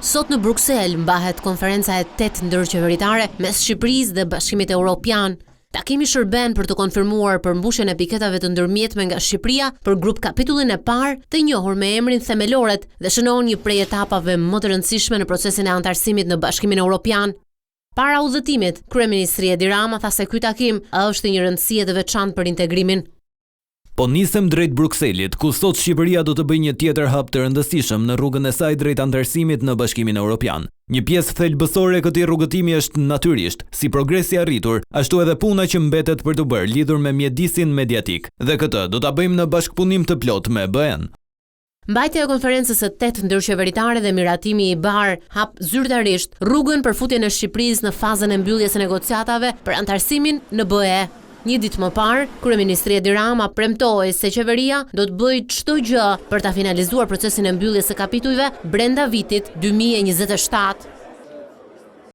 Sot në Bruksel mbahet konferenca e tetë ndërqeveritare mes Shqipërisë dhe Bashkimit Europian. Takimi shërben për të konfirmuar përmbushjen e piketave të ndërmjetme nga Shqipëria për grupkapitullin e parë të njohur me emrin Themeloret dhe shënon një prej etapave më të rëndësishme në procesin e anëtarësimit në Bashkimin Europian. Para udhëtimit, kryeministri Edi Rama tha se ky takim është i një rëndësie të veçantë për integrimin. Po nisem drejt Brukselit, ku sot Shqipëria do të bëjë një tjetër hap të rëndësishëm në rrugën e saj drejt anëtarësimit në Bashkimin Europian. Një pjesë thelbësore e këtij rrugëtimi është natyrisht, si progresi i arritur, ashtu edhe puna që mbetet për t'u bërë lidhur me mjedisin mediatik. Dhe këtë do ta bëjmë në bashkëpunim të plotë me BE-në. Mbajtja e konferencës së tetë ndërqeveritare dhe miratimi i IBAR hap zyrtarisht rrugën për futjen e Shqipërisë në fazën e mbylljes së negociatave për anëtarësimin në BE. Një ditë më parë, kryeministri Edi Rama premtoi se qeveria do të bëjë çdo gjë për ta finalizuar procesin e mbylljes së kapitujve brenda vitit 2027.